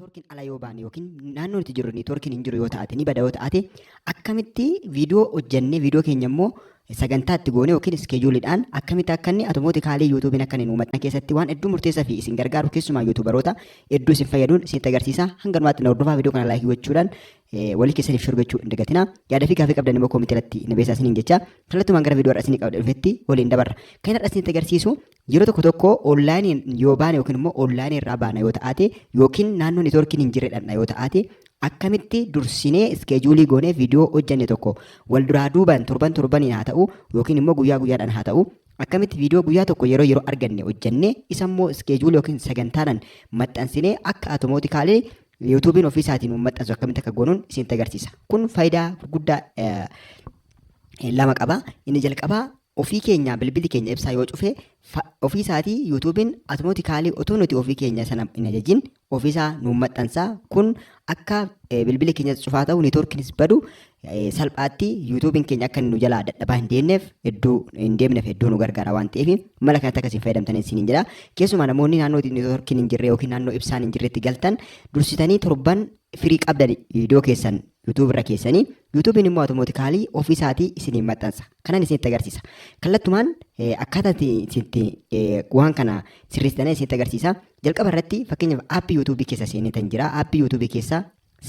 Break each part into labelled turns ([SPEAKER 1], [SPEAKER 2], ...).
[SPEAKER 1] Neetwoorkiin ala yoo baane yookiin naannoo nuti jirru neetwoorkiin hin jiru yoo taate, ni bada yoo taate, akkamitti viidiyoo hojjennee viidiyoo keenya immoo sagantaa itti goone yookiin iskeejuuliidhaan akkamitti akka inni automatically YouTube'n akka inni nu maxxan keessatti waan hedduu murteessaa fi isin gargaaru, keessumaa YouTuberoota hedduu isin fayyaduun isinitti agarsiisa. Hanga dhumaatti na hordofaa. Viidiyoo kana like gochuudhaan walii keessaniif share gochuu hin dagatinaa. Yaada fi gaaffii qabdan immoo comment irratti na beeksisaa isiniin jecha kallattumaan gara viidiyoo har'a isinii qabadhe dhufetti waliin dabarra. Kan har'a isinitti agarsiisu, yeroo tokko tokko onlaayiniin yoo baane yookiin immoo onlaayinii irraa baana yoo ta'ate yookiin naannoo neetwoorkiin hin jirre dhandha yoo ta'ate, akkamitti dursinee iskeejuulii goonee viidiyoo hojjenne tokko wal duraa duubaan torban torbaniin haa ta'u yookiin immoo guyyaa guyyaadhaan haa ta'u, akkamitti viidiyoo guyyaa tokko yeroo yeroo arganne hojjennee isa immoo iskeejuulii yookiin sagantaadhaan maxxansinee akka automatically YouTube'n ofii isaatiin maxxansu akkamitti akka goonuun isinitti agarsiisa. Kun faayidaa gurguddaa lama qaba. Inni jalqabaa, ofii keenya bilbilli keenya ibsaa yoo cufe, ofii isaatii YouTube'n automatically otoo nuti ofii keenya sana hin ajajin ofiisaa nuun maxxansa. Kun akka bilbilli keenya cufaa ta'u, neetwoorkiinis badu, salphaatti YouTube'n keenya akka nu jalaa dadhabaa hin deemneef hedduu hin deemneef hedduu nu gargaara waan ta'eef, mala kanatti akkasiin fayyadamtan isiniin jedha. Keessumaa namoonni naannoo neetwoorkiin hin jirre yookiin naannoo ibsaan hin jirretti galtan, dursitanii torban firii qabdan viidiyoo keessan YouTube irra keessanii, YouTube'n immoo automatically ofii isaatii isiniin maxxansa. Kanan isinitti agarsiisa. Kallattumaan akkaataa itti waan kana sirreessitanii isinitti agarsiisa. Jalqaba irratti, fakkeenyaaf, aappii YouTube keessa seenee tan jira. Aappii YouTube keessa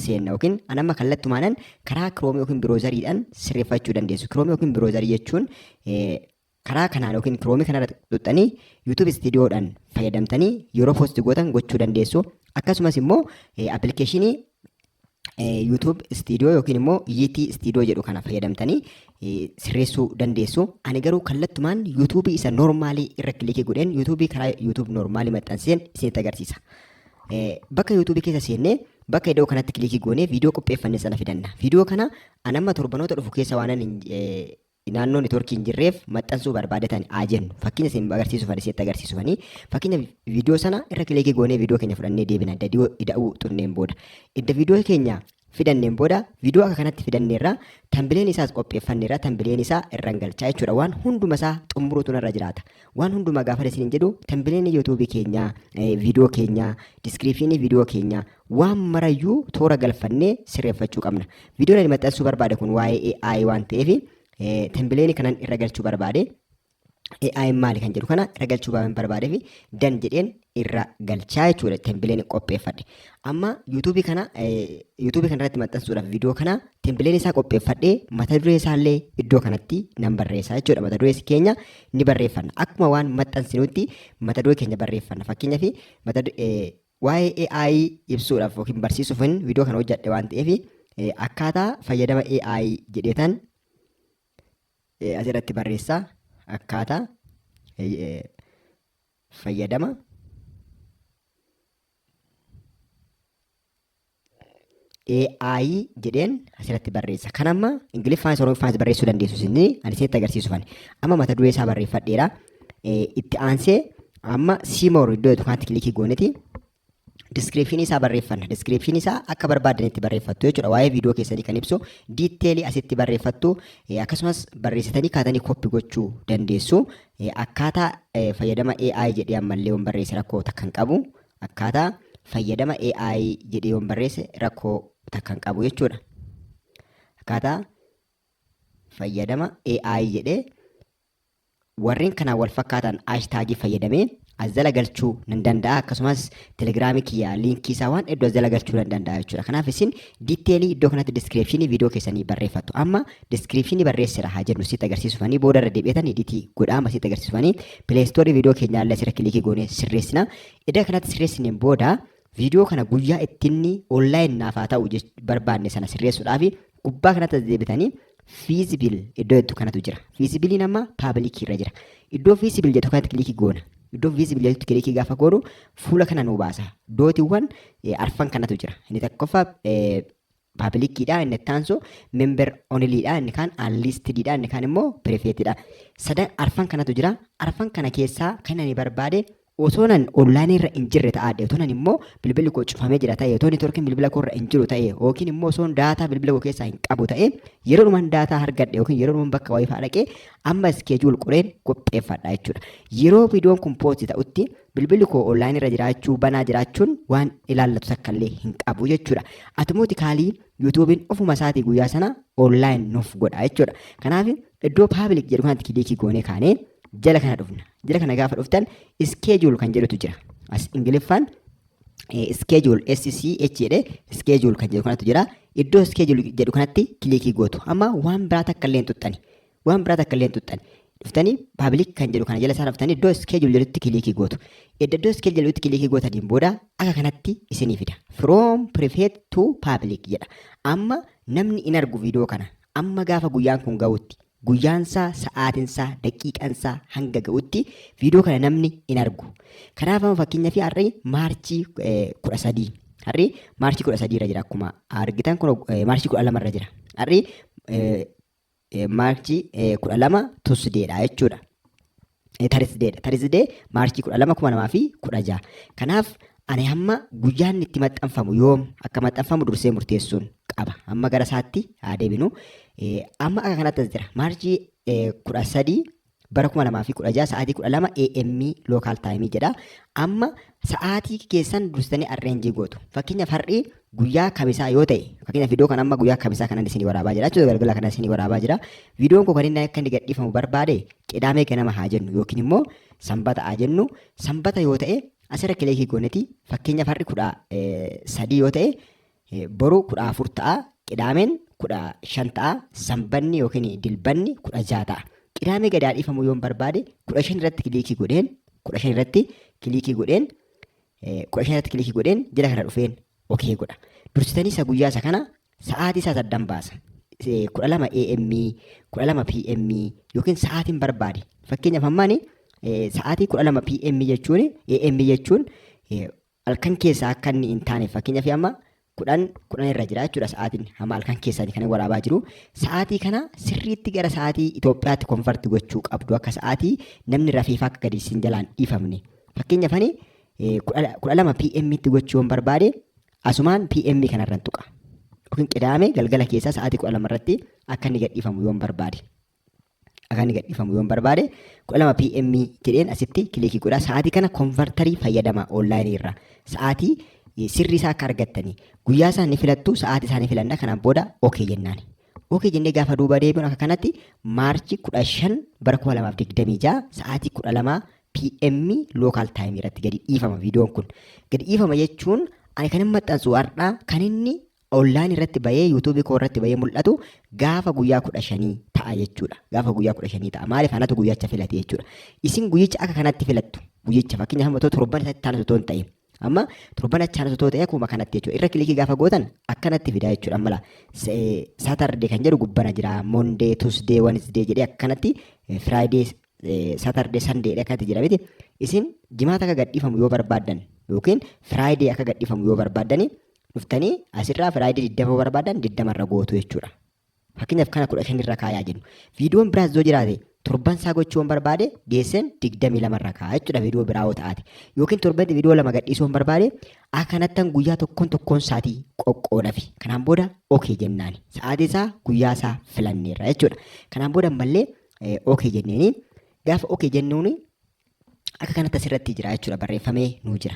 [SPEAKER 1] seenna yookiin an amma kallattumaanan karaa Chrome yookiin browseriidhaan sirreeffachuu dandeessu. Chrome yookiin browserii jechuun karaa kanaan yookiin Chrome kanarra tuqxanii YouTube Studioodhaan fayyadamtanii yeroo post gootan gochuu dandeessu. Akkasumas immoo appilikeeshinii YouTube Studio yookiin immoo YT Studio jedhu kana fayyadamtanii sirreessuu dandeessu. Ani garuu kallattumaan YouTube isa normalii irra click godheen YouTube karaa YouTube normalii maxxanseen isinitti agarsiisa. Bakka YouTube keessa seennee, bakka iddoo kanatti click goonee viidiyoo qopheeffanne sana fidanna. Viidiyoo kana an amma torbanoota dhufu keessa waan naannoo neetwoorkii hin jirreef maxxansuu barbaadatan haa jennu. Fakkeenya isin agarsiisuufani, isinitti agarsiisuufani. Fakkeenya viidiyoo sana irra click goonee viidiyoo keenya fudhannee deebina. Idda ida'uu xunneen booda. Idda viidiyoo keenya fidanneen booda, viidiyoo akka kanatti fidanneerra, thumbnail isaas qopheeffanneerra, thumbnail isaa irraan galchaa jechuudha. Waan hunduma isaa xumuruutu narra jiraata. Waan hundumaa gaafa isiniin jedhu, thumbnail YouTubeii keenyaa, viidiyoo keenyaa, descriptionii viidiyoo keenyaa, waan marayyuu toora galfannee sirreeffachuu qabna. Viidiyoon ani maxxansuu barbaade kun waa'ee AI waan ta'eef, thumbnailii kanan irra galchuu barbaade, AI maali kan jedhu kana irra galchuu waan barbaadee fi done jedheen irra galchaa jechuudha, thumbnailii qopheeffadhe. Amma YouTubeii kana irratti maxxansuudhaaf viidiyoo kana thumbnailii isaa qopheeffadhee, mata duree isaallee iddoo kanatti nan barreessa jechuudha. Mata duree keenya ni barreeffanna. Akkuma waan maxxansinutti mata duree keenya barreeffanna. Fakkeenyaaf, mata waa'ee AI ibsuudhaaf yookiin barsiisuuf viidiyoo kana hojjedhe waan ta'eef, akkaataa fayyadama AI jedheetan asirratti barreessaa. Akkaataa fayyadama AI jedheen asirratti barreessa. Kan amma Ingiliffaanis Oromoffaanis barreessuu dandeessu isin, ani isinitti agarsiisufani. Amma mata duree isaa barreeffadheera. Itti aansee amma see more iddoo jedhu kanatti click gooneti descriptionii isaa barreeffanna. Descriptionii isaa akka barbaadanitti barreeffattu jechuudha. Waa'ee viidiyoo keessanii kan ibsu detailii asitti barreeffattu. Akkasumas barreessitanii kaatanii copy gochuu dandeessu. Akkaataa fayyadama AI jedhee ammallee yoon barreesse rakkoo takka hin qabu. Akkaataa fayyadama AI jedhee yoon barreesse rakkoo takka hin qabu jechuudha. Akkaataa fayyadama AI jedhee warreen kanaan wal fakkaatan hashtagii fayyadamee as jala galchuu nan danda'a. Akkasumas Telegramii kiyya linkii isaa, waan hedduu as jala galchuu nan danda'a jechuudha. Kanaaf isin detailii iddoo kanatti descriptionii viidiyoo keessanii barreeffattu. Amma descriptionii barreessira haa jennu, sitti agarsiisufanii booda irra deebi'atan editii godhaama sitti agarsiisufanii. Play Storeii viidiyoo keenyaa illee asirra click goonee sirreessina. Iddoo kanatti sirreessineen booda, viidiyoo kana guyyaa ittiin online naaf haa ta'u barbaanne sana sirreessuudhaaf gubbaa kanatti as deebitanii visible iddoo jettu kanatu jira. Visibleiin amma publicii irra jira. Iddoo visible jettu kanatti click goona. Iddoo visible jettu click gaafa goonu fuula kana nu baasa. Dootiiwwan arfan kanatu jira. Inni tokkoffaa publiciidha. Inni itti aansu member onlydha. Inni kaan unlistedidha. Inni kaan immoo privatedha. Sadan arfan kanatu jira. Arfan kana keessaa kan ani barbaade, osoo nan onlineii irra hin jirre ta'aadhe, otoo nan immoo bilbilli koo cufamee jira ta'e, otoo networkiin bilbila koo irra hin jiru ta'e, yookiin immoo osoo data bilbila koo keessaa hin qabu ta'e, yeroo dhuman data argadhe yookiin yeroo dhuman bakka WiFi dhaqee amma schedule qoreen qopheeffadha jechuudha. Yeroo viidiyoon kun post ta'utti Bilbilli koo online irra jiraachuu, banaa jiraachuun waan ilaallatu takka illee hin qabu jechuudha. Automatically YouTubeiin ofuma isaatii guyyaa sana online nuuf godha jechuudha. Kanaaf iddoo public jedhu kanatti click goonee kaanee jala kana dhufna. Jala kana gaafa dhuftan schedule kan jedhutu jira. As Ingiliffaan schedule, SCH jedhee schedule kan jedhu kanatu jira. Iddoo schedule jedhu kanatti click gootu. Amma waan biraa takka illee hin tuxxani. Waan biraa takka illee hin tuxxani. Dhuftanii public kan jedhu kana jala isaa dhuftanii iddoo schedule jedhutti click gootu. Iddoo schedule jedhutti click gootaniin booda akka kanatti isinii fida. From private to public jedha. Amma namni in argu viidiyoo kana. Amma gaafa guyyaan kun ga'utti, guyyaansaa, sa'aatinsaa, daqiiqansaa hanga ga'utti viidiyoo kana namni in argu. Kanaaf amma fakkeenyaaf har'i March 13. Har'i March 13 irra jira, akkuma argitan kun March 12 irra jira. Har'i March 12 Tuesdaydha jechuudha. Thursdaydha. Thursday March 12, 2016. Kanaaf ani hamma guyyaan itti maxxanfamu yoom akka maxxanfamu dursee murteessuun qaba. Amma gara isaatti haa deebinu. Amma akka kanatti as jira. March 13 bara 2016 sa'aatii 12 AM local time jedha. Amma sa'aatii keessan dursitanii arrange gootu. Fakkeenyaaf har'i guyyaa Kamisaa yoo ta'e, fakkeenyaaf viidiyoo kan amma guyyaa Kamisaa kanan isinii waraabaa jira jechuudha, galgala kana isinii waraabaa jira. Viidiyoon koo kan inni akka inni gadhiifamu barbaade Qidaamee ganama haa jennu yookiin immoo Sanbata haa jennu. Sanbata yoo ta'e asirra click gooneti, fakkeenyaaf har'i 13 yoo ta'e, boru 14 ta'a, Qidaameen 15 ta'a, Sanbanni yookiin Dilbanni 16 ta'a. Qidaamee gadi dhiifamuu yoon barbaade 15 irratti click godheen, 15 irratti click godheen, 15 irratti click godheen jala kana dhufeen okay godha. Dursitanii isa guyyaa isa kana sa'aatii isaa addan baasa. 12 AM, 12 PM yookiin sa'aatiin barbaade. Fakkeenyaaf ammaani sa'aatii 12 PM jechuun, AM jechuun halkan keessaa akka inni hin taane, fakkeenyaaf amma 10:10 irra jira jechuudha sa'aatiin hamma halkan keessaa kan waraabaa jiru. Sa'aatii kana sirriitti gara sa'aatii Itoophiyaatti convert gochuu qabdu, akka sa'aatii namni rafeefaa akka gadi isin jalaan dhiifamne. Fakkeenyaaf ani 12 PM tti gochuu yoon barbaade asumaan PM kanarran tuqa. Yookiin Qidaame galgala keessaa sa'aatii 12 irratti akka inni gadhiifamu yoon barbaade. Akka inni gadhiifamu yoon barbaade 12 PM jedheen asitti click godha. Sa'aatii kana converter fayyadama online irra. Sa'aatii sirrii isaa akka argattanii guyyaa isaa ni filattu, sa'aatii isaa ni filanna, kanaan booda okay jennaani. Okay jennee gaafa duuba deebiin akka kanatti March 15 bara 2026 sa'aatii 12 PM local time irratti gadi dhiifama viidiyoon kun. Gadi dhiifama jechuun ani kan hin maxxansu har'aa, kan inni online irratti bahee YouTube koo irratti bahee mul'atu gaafa guyyaa 15 ta'a jechuudha. Gaafa guyyaa 15 ta'a. Maaliif? Anatu guyyacha filate jechuudha. Isin guyyicha akka kanatti filattu. Guyyicha fakkeenyaaf amma torban isaatti taanu otoo hin ta'in. Amma torban achi aanu otoo ta'e akkuma kanatti jechuudha. Irra click gaafa gootan akkanatti fida jechuudha. Amma Saturday kan jedhu gubbana jira. Monday, Tuesday, Wednesday jedhee akkanatti, Friday, Saturday, Sunday akkanatti jira miti. Isin Jimaata akka gadhiifamu yoo barbaaddan yookiin Friday akka gadhiifamu yoo barbaaddani, dhuftanii asirraa Friday 20 barbaadan 20rra gootu jechuudha. Fakkeenyaaf kana 15 irra kaayaa jennu. Viidiyoon biraas yoo jiraate torban isaa gochuu yoon barbaade geesseen 22rra kaayaa jechuudha viidiyoo biraa yoo ta'ate. Yookiin torbanitti viidiyoo lama gadhiisuu yoon barbaade akkanattan guyyaa tokkoon tokkoon sa'aatii qoqqoodafi. Kanaan booda okay jennaani. Sa'aatii isaa, guyyaa isaa filanneerra jechuudha. Kanaan booda ammallee okay jenneeni, gaafa okay jennuuni akka kanatti asirratti jira jechuudha, barreeffamee nuu jira.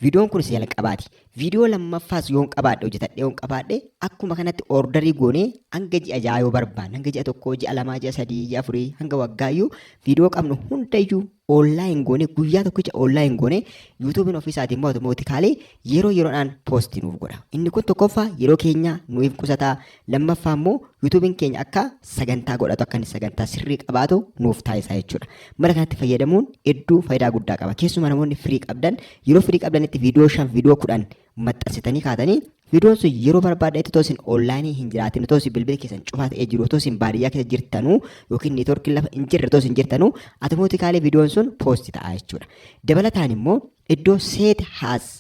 [SPEAKER 1] Viidiyoon kun isa jalqabaati. Viidiyoo lammaffaas yoon qabaadhe, hojjetadhee yoon qabaadhe, akkuma kanatti order goonee hanga ji'a 6 yoo barbaanne, hanga ji'a 1, ji'a 2, ji'a 3, ji'a 4, hanga waggaayyuu viidiyoo qabnu hundayyuu online goonee, guyyaa tokkicha online goonee, YouTubeiin ofiisaatii immoo automatically yeroo yeroodhaan post nuuf godha. Inni kun tokkoffaa yeroo keenya nuuf qusataa, lammaffaa immoo YouTubeiin keenya akka sagantaa godhatu, akka inni sagantaa sirrii qabaatu nuuf taasisa jechuudha. Mala kanatti fayyadamuun hedduu faayidaa guddaa qaba. Keessumaa namoonni firii qabdan yeroo firii qabdanitti viidiyoo 5, viidiyoo 10 maxxansitanii kaatanii, viidiyoon sun yeroo barbaadanitti otoo isin online hin jiraatin, otoo isin bilbila keessan cufaa ta'ee jiru, otoo isin baadiyyaa keessa jirtanuu yookiin networkiin lafa hin jirre otoo isin jirtanuu automatically viidiyoon sun post ta'a jechuudha. Dabalataan immoo iddoo set as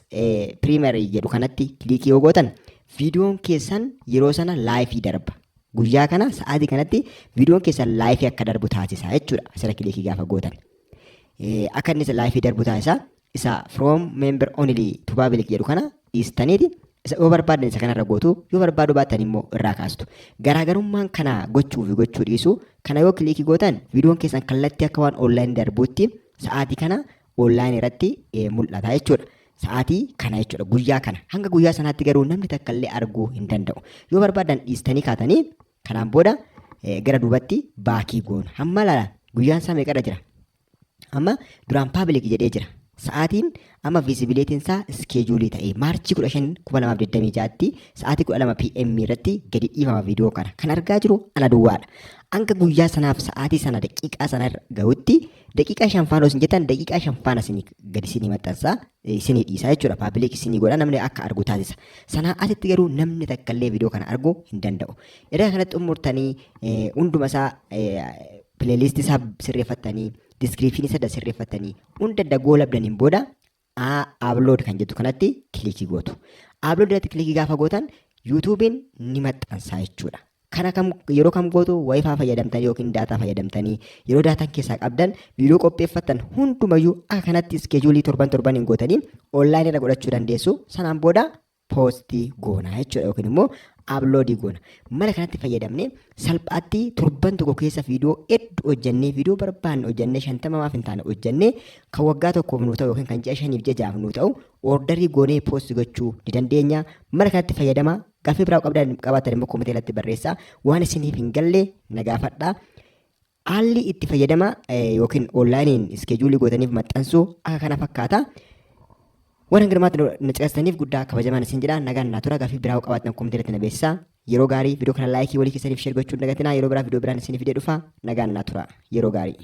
[SPEAKER 1] premiere jedhu kanatti click yoo gootan viidiyoon keessan yeroo sana live darba. Guyyaa kana sa'aatii kanatti viidiyoon keessan live akka darbu taasisa jechuudha. Asirra click gaafa gootan. Akka inni live darbu taasisa. Isa from member only to public jedhu kana dhiistaniiti isa yoo barbaadan isa kanarra gootu, yoo barbaadu baattan immoo irraa kaastu. Garaagarummaan kana gochuu fi gochuu dhiisu, kana yoo click gootan viidiyoon keessan kallattii akka waan online darbuutti sa'aatii kana Online irratti mul'ata jechuudha. Sa'aatii kana jechuudha, guyyaa kana. Hanga guyyaa sanaatti garuu namni takka illee arguu hin danda'u. Yoo barbaadan dhiistanii kaatanii kanaan booda gara duubatti back goona. Hamma laala, guyyaan isaa meeqarra jira? Amma duraan public jedhee jira. Sa'aatiin amma visibilityn isaa schedule ta'ee March 15, 2026tti sa'aatii 12 PM irratti gadi dhiifama viidiyoo kana. Kan argaa jiru ana duwwaadha. Hanga guyyaa sanaaf sa'aatii sana daqiiqaa sana irra gahutti daqiiqaa 5 faana osoo jettan, daqiiqaa 5 faana isinii gadi isinii maxxansaa, isinii dhiisaa jechuudha. Public isinii godha, namni akka argu taasisa. Sanaa asitti garuu namni takka illee viidiyoo kana arguu hin danda'u. Erga kanatti xumurtanii, hunduma isaa playlist isaa sirreeffattanii, description isaa sirreeffattanii, hunda dagoo labdaniin booda upload kan jettu kanatti click gootu. Upload irratti click gaafa gootan YouTubeiin ni maxxansaa jechuudha. Kana kam yeroo kam gootu? WiFi fayyadamtanii yookiin data fayyadamtanii, yeroo dataan keessaa qabdan, viidiyoo qopheeffattan hundumayyuu akka kanatti schedule torban torban hin gootanii online irra godhachuu dandeessu. Sanaan booda post goona jechuudha yookiin immoo upload goona. Mala kanatti fayyadamnee salphaatti torban tokko keessa viidiyoo hedduu hojjennee, viidiyoo barbaanne hojjennee, 50 maaf hin taane hojjennee, kan waggaa tokkoof nu ta'u yookiin kan ji'a 5f ji'a 6f nu ta'u order goonee post gochuu ni dandeenya. Mala kanatti fayyadamaa. Gaaffii biraa qabdan qabaatan immoo comment irratti barreessaa. Waan isiniif hin galle na gaafadhaa. Haalli itti fayyadama yookiin onlineiin schedule gootaniif maxxansuu akka kana fakkaata. Waan hanga dhumaatti na caqasaniif guddaa kabajamaan isin jedha. Nagaan naa tura. Gaaffii biraa qabaatan comment irratti na beeksisaa. Yeroo gaarii. Viidiyoo kana like, walii keessaniif share gochuu hin dagatinaa. Yeroo biraa viidiyoo biraan isinii fidee dhufa. Nagaan naa tura. Yeroo gaarii.